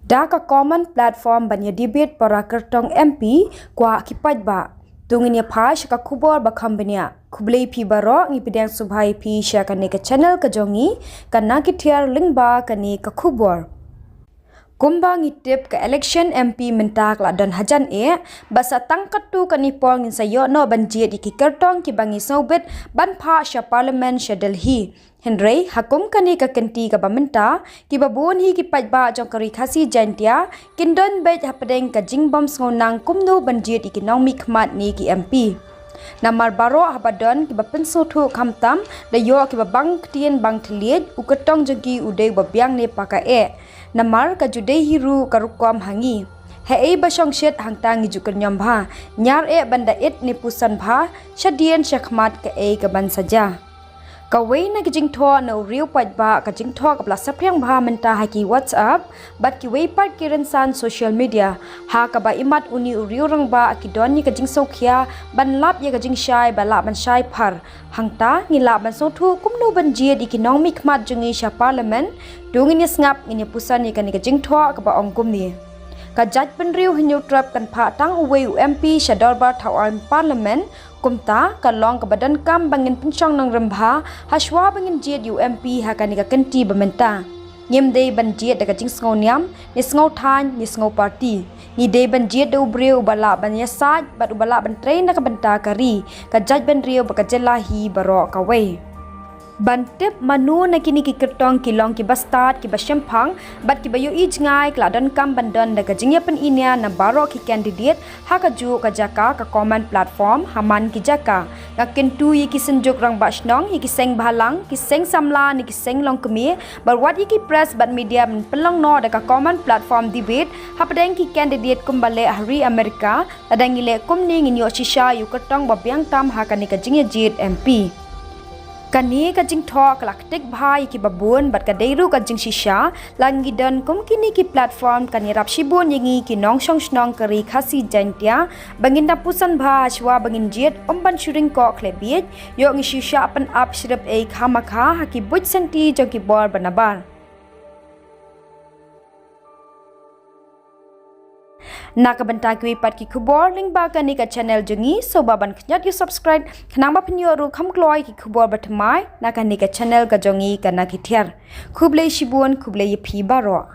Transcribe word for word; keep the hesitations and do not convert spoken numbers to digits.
Da ka common platform ban ïa debate para kyrtong M P, kwah ki paidbah. To ngin ïa phai sha ka khubor ba kham bniah. Khublei phi baroh, ngi pdiang sngewbha ïa phi sha kane ka channel ka jong ngi, ka Na Ki Thiar lyngba kane ka khubor. Kumba ngi tip, ka election M P mynta ka la don hajan eh, bad sa tang katto katne por ngin sa ïoh noh ban jied ïa ki kyrtong kiba ngi sngewbit ban phah sha Parliament sha Delhi. Hynrei ha kum kane ka kynti kaba mynta, kiba bun hi ki paidbah jong ka Ri Khasi Jaintia kin don beit hapdeng ka jingbym sngewnang kumno ban jied ïa ki nongmihkhmat ne ki M P. Namar baroh haba don kiba pynsngewthuh khamtam, da ïoh kiba bang ktien bang thylliej, u kyrtong jong ki u dei uba biang ne pakka eh. Namar ka ju dei hi ruh ka rukom ha ngi. Haei ba shongshit hangta ngi ju kynñiom bha, ñiar eh ban da it ne puson bha, shadien shakhmat kaei kaban sa jia. Kawei na ki jingthoh na u riew paidbah, ka jingthoh kaba la saphriang bha mynta ha ki WhatsApp bad kiwei pat ki rynsan social media, ha kaba imat une u riew rangbah ki don ïa ka jingsngewkhia ban lap ïa ka jingshai ba lah ban shai phar. Hangta ngi lah ban sngewthuh kumno ban jied ïa ki nongmihkhmat jong ngi sha Parliament. To ngin ïa sngap, ngin ïa puson ïa kane ka jingthoh kaba ong kumne. Ka jaitbynriew Hynñiewtrep kan phah tang uwei u M P sha dorbar thaw aiñ Parliament. Kumta ka long kaba donkam ba ngin pynshong nongrim bha hashwa ba ngin jied ïa u M P ha kane ka kynti ba mynta. Ngim dei ban jied da ka jingsngewniam ne sngewthaiñ ne sngewparty. Ngi dei ban jied da u briew uba lah ban ïasaid bad uba lah ban trei na ka bynta ka ri, ka jaitbynriew bad ka jylla hi baroh kawei. Ban tip mano na kine ki kyrtong ki long kiba stad, kiba shemphang bad kiba ïohi jngai, ka la donkam ban don da ka jingïapyniaid na baroh ki candidate ha kajuh ka jaka, ka common platform ha man ki jaka. Nga kyntu ïa ki synjuk rangbah shnong, ïa ki seng bhalang, ki seng samla ne ki seng longkmie, bad wat ïa ki press bad media ban pynlong noh da ka common platform debate hapdeng ki candidate kumba leh ha ri America. Lada ngi leh kumne ngin ïoh shisha ïa u kyrtong ba biang tam ha kane ka jingïajied M P. Kane ka jingthoh ka la ktik bha ïa kiba bun bad ka dei ruh ka jingshisha. Lada ngi don kum kine ki platform, kan ïarap shibun ïa ngi ki nongshong shnong ka Ri Khasi Jaintia ba ngin da puson bha hashwa ba ngin jied, ym ban shu ring koh khlem bieit. Ïoh ngi shu shah pynap shrip ei khamakha ha ki buit senti jong ki bor ba nabar. Na ka bynta kiwei pat ki khubor lyngba kane ka channel jong ngi, sngewbha ban kynjat ïa subscribe khnang ba phin ïoh ruh kham kloi ki khubor ba thymmai na kane ka channel ka jong ngi, ka Na Ki Thiar. Khublei shibun, khublei ïa phi baroh.